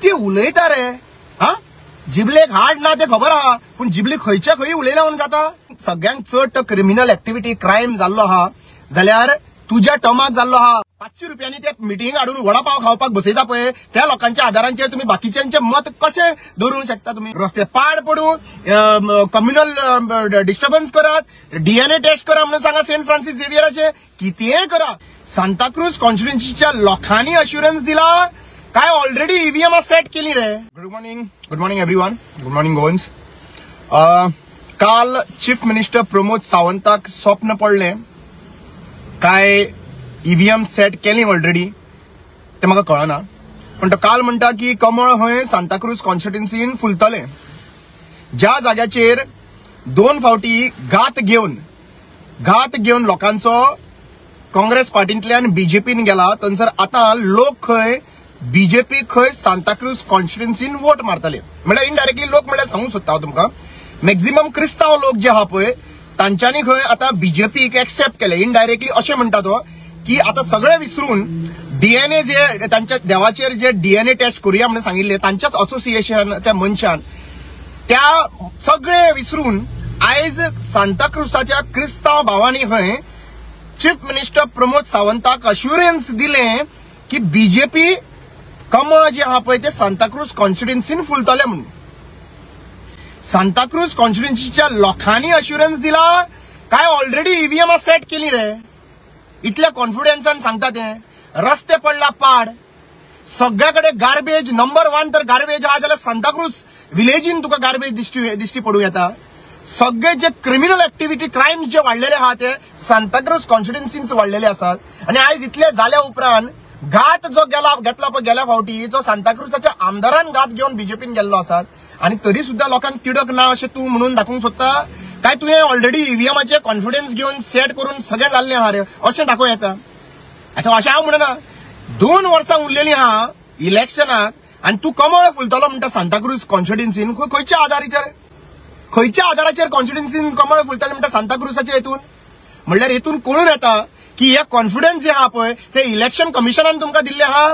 कितें उलयता रे? हा, जिबलेक हाड ना ते खबर आहा, पूण जिबली खंयच्या खंय उलयला म्हणून जाता. सगळ्यांक चड तो क्रिमिनल एक्टिविटी क्रायम जाल्लो आहा जाल्यार तुज्या टर्माक जाल्लो आहा. 500 रुपयांनी ते मिटींग हाडून वडापाव खावपाक बसयता पळय, त्या लोकांच्या आधारांचेर तुम्ही बाकीच्यांचे मत कशें दवरूंक शकता? तुम्ही रस्ते पाड पडूं, कम्युनल डिस्टर्बन्स करात, डीएनए टेस्ट करा म्हणून सांगा सेंट फ्रान्सिस झेवियराचे, कितेंय करा. सांताक्रूज कॉन्स्टिट्युएन्सीच्या लोकांनी अश्युरन्स दिला काय ऑलरेडी ईव्हीएम सेट केली रे? Good morning, good morning everyone, good morning Goans. काल चीफ मिनिस्टर प्रमोद सावंताक स्वप्न पडलें काय ईव्हीएम सेट केली ऑलरेडी, ते म्हाका कळना. पण तो काल म्हणटा की कमळ हय सांताक्रूज कॉन्स्टिट्युएन्सीन फुलतले. ज्या जाग्याचेर 2 फावटी घात घेवन लोकांचो काँग्रेस पार्टींतल्यान बीजेपीन गेला, थंयसर आतां लोक खंय बीजेपी खंय सांताक्रूज कॉन्स्टिट्युएन्सीन वोट मारतले. म्हणल्यार इनडायरेक्टली लोक म्हणल्यार सांगूंक सोदता हांव तुमकां, मॅक्झिमम क्रिस्तांव लोक जे आहा पळय तांच्यांनी खंय आतां बीजेपीक एक्सेप्ट केले इनडायरेक्टली. अशें म्हणटा तो की आतां सगळे विसरून डीएनए जे तांच्या देवाचेर जे डीएनए टेस्ट करुया म्हणून सांगिल्ले तांच्याच असोसिएशनाच्या मनशान त्या सगळे विसरून आयज सांताक्रुजाच्या क्रिस्तांव भावांनी खंय चीफ मिनिस्टर प्रमोद सावंताक अश्युरन्स दिलें की बीजेपी कमळ जे आहा पळय ते सांताक्रूज कॉन्स्टिट्युएन्सीन फुलतले म्हणून. सांताक्रूज कॉन्स्टिट्युएन्सीच्या लोकांनी अश्युरन्स दिला काय ऑलरेडी ईव्हीएम सेट केली रे? इतल्या कॉन्फिडन्सान सांगता ते. रस्ते पडला पाड, सगळ्या कडेन गार्बेज, नंबर 1 तर गार्बेज आहा जाल्यार सांताक्रूज विलेजीन तुका गार्बेज दिश्टी पडूं येता. सगळे जे क्रिमिनल एक्टिविटी क्रायम्स जे वाडलेले आहा ते सांताक्रूज कॉन्स्टिट्युएन्सीन वाडलेले आसात. आनी आयज इतले जाल्या उपरांत घात जो घेतला पळय गेल्या फावटी, जो सांताक्रुजाच्या आमदारान घात घेवन बीजेपीन गेल्लो आसात, आनी तरी सुद्दां लोकांक तिडक ना अशें तूं म्हणून दाखोवंक सोदता काय तुवें ऑलरेडी ईव्हीएमाचे कॉन्फिडन्स घेवन सेट करून सगळें जाल्लें आहा रे अशें दाखोवं येता? अच्छा, अशें हांव म्हणना. 2 वर्सां उरलेलीं आहा इलेक्शनाक आनी तूं कमळ फुलतलो म्हणटा सांताक्रूज कॉन्स्टिट्युएन्सीन. खंयच्या आधाराचेर, खंयच्या आधाराचेर कॉन्स्टिट्युएन्सीन कमळ फुलतलें म्हणटा सांताक्रुजाचे हेतून? म्हणल्यार हेतून कळून येता की हे कॉन्फिडन्स जे आहा पळय ते इलेक्शन कमिशनान तुमकां दिल्ले आहा.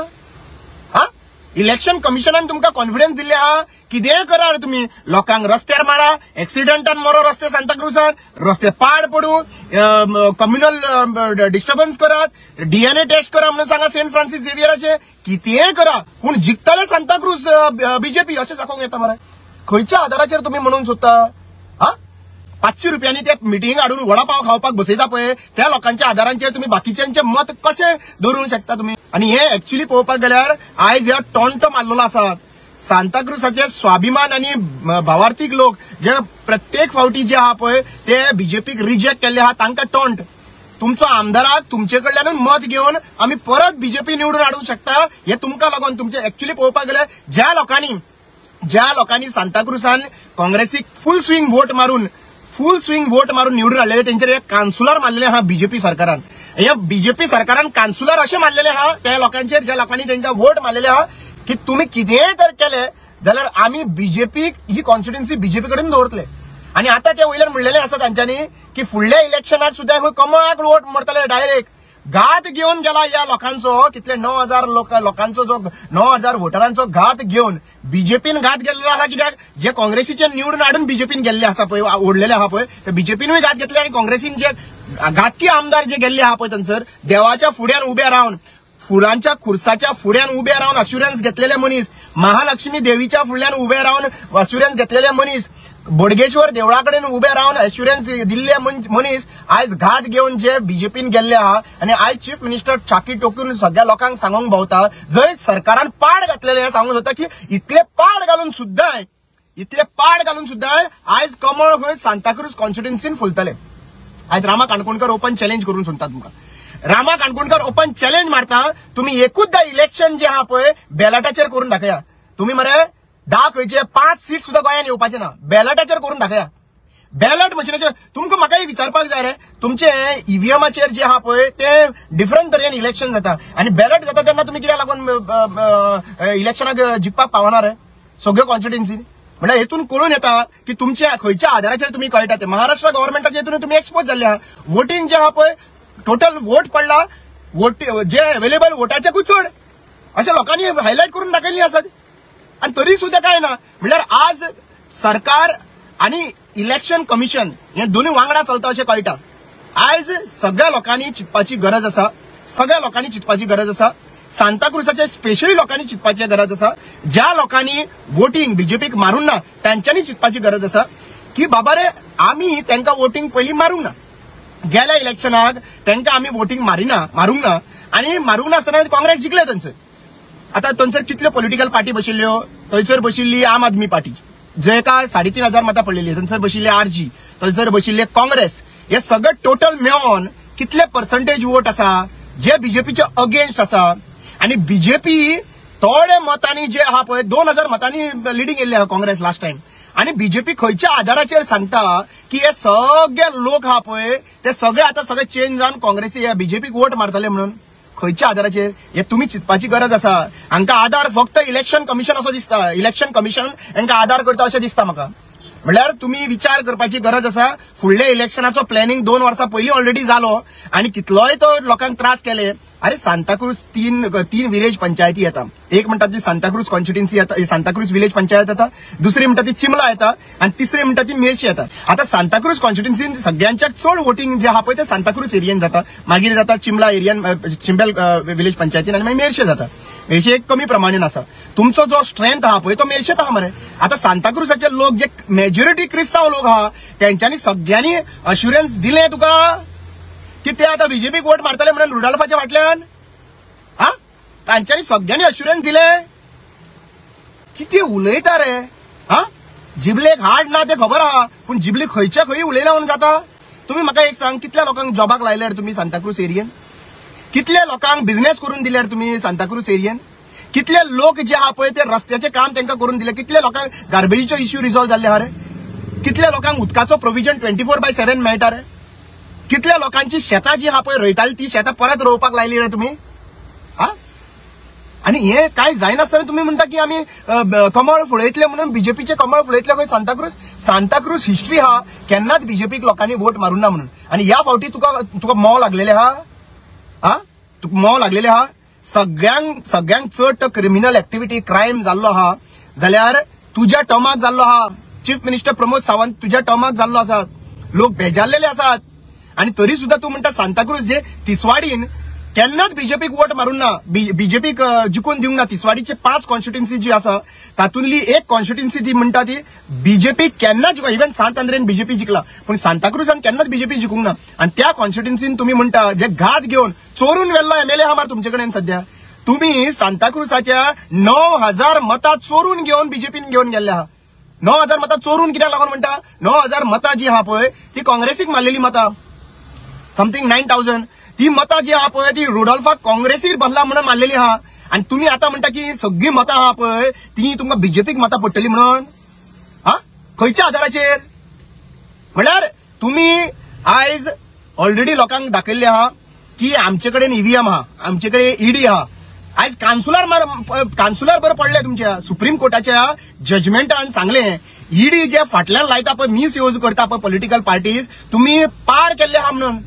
हा, इलेक्शन कमिशनान तुमकां कॉन्फिडन्स दिल्ले आहा कितेंय करा तुमी, लोकांक रस्त्यार मारा, एक्सिडंटान मरो रस्ते सांताक्रुजान, रस्ते पाड पडूं, कम्युनल डिस्टर्बन्स करात, डीएनए टेस्ट करा म्हणून सांगा सेंट फ्रान्सिस झेवियराचे, कितेंय करा पूण जिखतले सांताक्रूज बीजेपी अशें दाखोवंक येता मरे? खंयच्या आधाराचेर तुमी म्हणूंक सोदता? हा, 500 रुपयांनी ते मिटींग हाडून वडापाव खावपाक बसयता पळय त्या लोकांच्या आधारांचेर तुम्ही बाकीच्यांचे मत कशें दवरूंक शकता तुमी? आनी हे एक्च्युअली पळोवपाक गेल्यार आयज ह्या टोंटो मारलेलो आसात सांताक्रुजाचे स्वाभिमान आनी भावार्थीक लोक जे प्रत्येक फावटी जे आहा पळय ते बीजेपीक रिजेक्ट केल्ले आहा तांकां टोंट. तुमचो आमदाराक तुमचे कडल्यानूच मत घेवन आमी परत बीजेपी निवडून हाडूंक शकता हे तुमकां लागून. तुमचे एक्च्युअली पळोवपाक गेल्यार ज्या लोकांनी सांताक्रुजान काँग्रेसीक फूल स्विंग वोट मारून निवडून हाडलेले तेंचेर कान्सुलर मारलेले आहा बीजेपी सरकारान. हे बीजेपी सरकारान कान्सुलर अशें मारलेले आहा त्या लोकांचेर ज्या लोकांनी तेंकां वोट मारलेले आहा की तुमी कितेंय जर केलें जाल्यार आमी बीजेपीक ही कॉन्स्टिट्युएन्सी बीजेपी कडेन दवरतले. आनी आतां ते वयल्यान म्हणलेलें आसा तांच्यांनी की फुडल्या इलेक्शनाक सुद्दां खंय कमळाक वोट मारतले डायरेक्ट. घात घेवन गेला ह्या लोकांचो, कितले 9,000 लोकांचो जो 9,000 वोटरांचो घात घेवन बीजेपीन घात गेल्लो आसा. कित्याक जे काँग्रेसीचे निवडून हाडून बीजेपीन गेल्ले आसा पळय, ओडलेले आहा पळय, ते बीजेपीनूय घात घेतले आनी काँग्रेसीन जे घातकी आमदार जे गेल्ले आहा पळय थंयसर देवाच्या फुड्यान उबे रावन, फुलांच्या खुर्साच्या फुड्यान उबे रावन अश्युरन्स घेतलेले मनीस, महालक्ष्मी देवीच्या फुडल्यान उबे रावन अश्युरन्स घेतलेले मनीस, बोडगेश्वर देवळा कडेन उबे रावन अश्युरन्स दिल्ले मनीस आयज घात घेवन जे बीजेपीन गेल्ले आहा. आनी आयज चीफ मिनिस्टर चाकी टोकून सगळ्या लोकांक सांगूंक भोंवता जंय सरकारान पाड घातलेले हें सांगूंक सोदता की इतले पाड घालून सुद्दां आयज कमळ खंय सांताक्रूज कॉन्स्टिट्युएन्सीन फुलतले. आयज रामा काणकोणकर ओपन चॅलेंज करून सोदता तुमकां. रामा काणकोणकर ओपन चॅलेंज मारता, तुमी एकूचदा इलेक्शन जे आहा पळय बॅलटाचेर करून दाखया. तुमी मरे 10 खंयचे 5 सीट सुद्दां गोंयान येवपाचे ना, बॅलटाचेर करून दाखया. बॅलट मशिनाचेर तुमकां म्हाका एक विचारपाक जाय रे, तुमचे ईव्हीएमाचेर जे आहा पळय ते डिफरंट तरेन इलेक्शन जाता आनी बॅलट जाता तेन्ना तुमी कित्याक लागून इलेक्शनाक जिखपाक पावना रे सगळ्यो कॉन्स्टिट्युएन्सी? म्हणल्यार हेतून कळून येता की तुमच्या खंयच्या आधाराचेर तुमी कळटा ते. महाराष्ट्र गव्हर्मेंटाच्या हेतून तुमी एक्सपोज जाल्ले आहा. वोटींग जे आहा पळय टोटल वोट पडला, वोट जे अवेलेबल वोटाच्याकूच चड अशें लोकांनी हायलायट करून दाखयल्ली आसात. आनी तरी सुद्दां काय ना. म्हणल्यार आज सरकार आनी इलेक्शन कमिशन हे दोनूय वांगडा चलता अशें कळटा. आयज सगळ्या लोकांनी चिंतपाची गरज आसा, सगळ्या लोकांनी चिंतपाची गरज आसा. सांताक्रुजाच्या स्पेशली लोकांनी चिंतपाची गरज आसा. ज्या लोकांनी वोटींग बीजेपीक मारूंक ना तांच्यांनी चिंतपाची गरज आसा की बाबा रे आमी तांकां वोटींग पयलीं मारूंक ना. गेल्या इलेक्शनाक तांकां आमी वोटींग मारूंक ना आनी मारूंक नासतना काँग्रेस जिखले थंयसर. आतां थंयसर कितल्यो पॉलिटिकल पार्टी बशिल्ल्यो, थंयसर बशिल्ली आम आदमी पार्टी जेका 3,500 मतां पडलेली, थंयसर बशिल्ले आरजी, थंयसर बशिल्ले काँग्रेस. हे सगळे टोटल मेळोन कितले पर्संटेज वोट आसा जे बीजेपीचे अगेन्स्ट आसा. आनी बीजेपी थोडे मतांनी जे आहा पळय 2,000 मतांनी लिडींग येयल्ले आहा काँग्रेस लास्ट टायम. आनी बीजेपी खंयच्या आधाराचेर सांगता की हे सगळे लोक आहा पळय ते सगळे आतां सगळे चेंज जावन काँग्रेसी बीजेपीक वोट मारतले म्हणून खंयच्या आधाराचेर? हे तुमी चिंतपाची गरज आसा. हांकां आधार फक्त इलेक्शन कमिशन असो दिसता, इलेक्शन कमिशन हांकां आधार करता अशें दिसता म्हाका. म्हणल्यार तुमी विचार करपाची गरज आसा. फुडल्या इलेक्शनाचो प्लॅनिंग 2 वर्सां पयलीं ऑलरेडी जालो आनी कितलोय तो लोकांक त्रास केले. अरे सांताक्रूज तीन विलेज पंचायती येता. एक म्हणटा ती सांताक्रूज कॉन्स्टिट्युएन्सी येता, सांताक्रूज विलेज पंचायत येता, दुसरी म्हणटा ती चिमला येता आनी तिसरी म्हणटा ती मेरशी येता. आतां सांताक्रूज कॉन्स्टिट्युएन्सीन सगळ्यांच्याक चड वोटींग जे आहा पळय ते सांताक्रूज एरियेन जाता, मागीर जाता चिमला एरियन चिंबेल विलेज पंचायतीन आनी मागीर मेरशे जाता. मेरशे एक कमी प्रमाणेन आसा. तुमचो जो स्ट्रेंथ आहा पळय तो मेरशेत आहा मरे. आतां सांताक्रुजाचे लोक जे मेजॉरिटी क्रिस्तांव लोक आहा तेंच्यांनी सगळ्यांनी अश्युरन्स दिलें तुका की ते आतां बीजेपीक वोट मारतले म्हणून रुडॉल्फाच्या फाटल्यान. हा, तांच्यांनी सगळ्यांनी अश्युरन्स दिलें. कितें उलयता रे. हा, जिबलेक हाड ना तें खबर आहा, पूण जिबली खंयच्या खंय उलयला म्हणून जाता. तुमी म्हाका एक सांग, कितल्या लोकांक जॉबाक लायल्यार तुमी सांताक्रूज एरियेन? कितल्या लोकांक बिझनेस करून दिल्यार तुमी सांताक्रूज एरियेन? कितले लोक जे आहा पळय ते रस्त्याचें काम तांकां करून दिलें? कितल्या लोकांक गार्बेजीचो इश्यू रिजॉल्व जाल्ले आहा रे? कितल्या लोकांक उदकाचो प्रोविजन 24/7 मेळटा रे? कितल्या लोकांची शेतां जी आहा पळय रोयताली ती शेतां परत रोवपाक लायली रे तुमी? हा, आनी हे काय जायनासतना तुमी म्हणटा की आमी कमळ फुलयतले म्हणून बीजेपीचे कमळ फुलयतले खंय सांताक्रूज? सांताक्रूज हिस्ट्री आहा, केन्नाच बीजेपीक लोकांनी वोट मारूंक ना म्हणून. आनी ह्या फावटी तुका मोव लागलेले आहा. हा, तुका मोव लागलेले आहा. सगळ्यांक चड क्रिमिनल एक्टिविटी क्रायम जाल्लो आहा जाल्यार तुज्या टर्माक जाल्लो आहा. चीफ मिनिस्टर प्रमोद सावंत तुज्या टर्माक जाल्लो आसा. लोक बेजारलेले आसात आनी तरी सुद्दां तूं म्हणटा सांताक्रूज जे तिसवाडीन केन्नाच बीजेपीक वोट मारूंक ना, बीजेपीक जिखून दिवंक ना. तिसवाडीचे 5 कॉन्स्टिट्युएन्सी जी आसा तातूंतली एक कॉन्स्टिट्युएन्सी ती म्हणटा ती बीजेपी केन्नाच जिखूंक, इवन सांत आंद्रेन बीजेपी जिखला पूण सांताक्रुजान केन्नाच बीजेपी जिखूंक ना. आनी त्या कॉन्स्टिट्युएन्सीन तुमी म्हणटा जे घात घेवन चोरून व्हेल्लो एमएलए आहा मार तुमचे कडेन सद्या. तुमी सांताक्रुजाच्या 9,000 मतां चोरून घेवन बीजेपीन घेवन गेल्ले आहा. 9,000 मतां चोरून कित्याक लागून म्हणटा? 9,000 मतां जी आहा पळय ती काँग्रेसीक मारलेली मतां, समथींग 9,000 ती मतां जी आहा पळय ती रुडॉल्फाक काँग्रेसीर बसला म्हणून मारलेली आहा. आनी तुमी आतां म्हणटा की सगळीं मतां आहा पळय ती तुमकां बीजेपीक मतां पडटली म्हणून. हा, खंयच्या आधाराचेर? म्हणल्यार तुमी आयज ऑलरेडी लोकांक दाखयल्लें आहा की आमचे कडेन ईव्हीएम आहा, आमचे कडेन ईडी आहा. आयज कान्सुलार बरें पडलें तुमच्या सुप्रीम कोर्टाच्या जजमेंटान सांगलें ईडी जे फाटल्यान लायता पळय मिस यूज करता पळय पॉलिटिकल पार्टीज, तुमी पार केल्ले आहा म्हणून.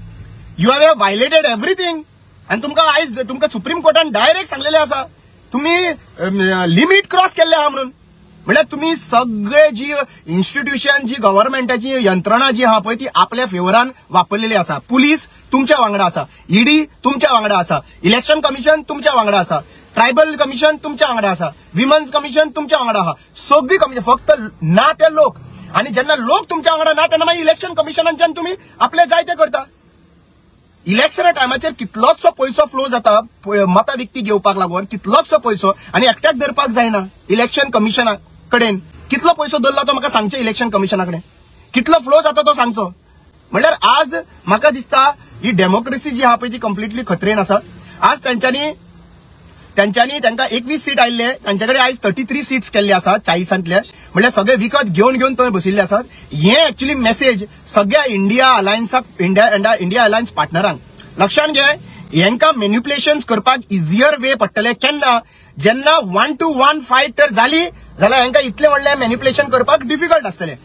You have violated everything. आनी तुमकां आयज तुमकां सुप्रीम कोर्टान डायरेक्ट सांगलेलें आसा तुमी लिमीट क्रॉस केल्ले आहा म्हणून. म्हणल्यार तुमी सगळे जी इन्स्टिट्युशन जी गव्हर्मेंटाची यंत्रणा जी आहा पळय ती आपल्या फेवरान वापरलेली आसा. पुलीस तुमच्या वांगडा आसा, ईडी तुमच्या वांगडा आसा, इलेक्शन कमिशन तुमच्या वांगडा आसा, ट्रायबल कमिशन तुमच्या वांगडा आसा, विमन्स कमिशन तुमच्या वांगडा आहा. सगळी कमिशन फक्त ना ते लोक. आनी जेन्ना लोक तुमच्या वांगडा ना तेन्ना मागीर इलेक्शन कमिशनाच्यान तुमी आपले जाय ते करता. इलेक्शना टायमाचेर कितलोचसो पयसो फ्लो जाता मतां विकती घेवपाक लागून, कितलोचसो पयसो आनी एकट्याक धरपाक जायना. इलेक्शन कमिशना कडेन कितलो पयसो धरला तो म्हाका सांगचें, इलेक्शन कमिशना कडेन कितलो फ्लो जाता तो सांगचो. म्हणल्यार आज म्हाका दिसता ही डेमोक्रेसी जी आहा पळय ती कंप्लिटली खतरेन आसा. आज तेंच्यांनी तांकां 21 सीट आयिल्ले, तांचे कडेन आयज 33 सीट्स केल्ले आसात 40तांतले. म्हणल्यार सगळे विकत घेवन घेवन थंय बशिल्ले आसात. हे एक्चुअली मेसेज सगळ्या इंडिया अलायन्साक, इंडिया अलायन्स पार्टनरांक लक्षान घे, हेंकां मेन्युप्युलेशन करपाक इजियर वे पडटले केन्ना, जेन्ना 1-1 फायट तर जाली जाल्यार हेंकां इतलें व्हडलें मेन्युप्युलेशन करपाक डिफिकल्ट आसतलें.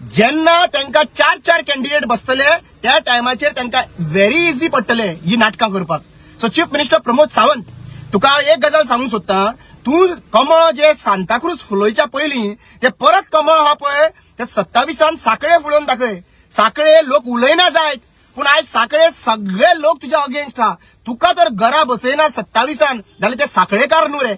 जेन्ना तांकां 4-4 कॅन्डिडेट बसतले त्या टायमाचेर तांकां व्हेरी इजी पडटले ही नाटकां करपाक. So chief minister Pramod Sawant, तुका एक गजाल सांगूंक सोदता, तूं कमळ जे सांताक्रूज फुलोवच्या पयलीं ते परत कमळ आहा पळय ते 27 साखळे फुलोवन दाखय. साखळे लोक उलयना जायत, पूण आयज साखळे सगळे लोक तुज्या अगेन्स्ट आहा. तुका तर घरा बसयना 27 जाल्यार ते साखळेकार न्हू रे.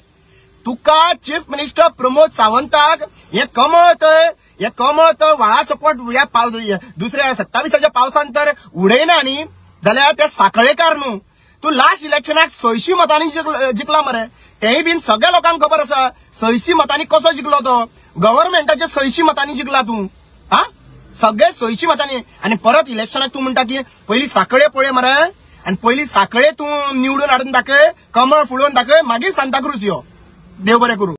तुका चीफ मिनिस्टर प्रमोद सावंताक हे कमळ तर, हे कमळ तर व्हाळा सपोर्ट ह्या दुसऱ्या 27 पावसान तर उडयना न्ही जाल्यार ते साखळेकार न्हू. तूं लास्ट इलेक्शनाक 600 मतांनी जिखला मरे, तेय बीन सगळ्या लोकांक खबर आसा 600 मतांनी कसो जिखलो तो. गव्हर्मेंटाचे 600 मतांनी जिखला तूं, हा सगळे 600 मतांनी. आनी परत इलेक्शनाक तूं म्हणटा की पयली साखळे पळय मरे, आनी पयली साखळे तूं निवडून हाडून दाखय, कमळ फुलोवन दाखय, मागीर सांताक्रूज यो. देव बरें करूं.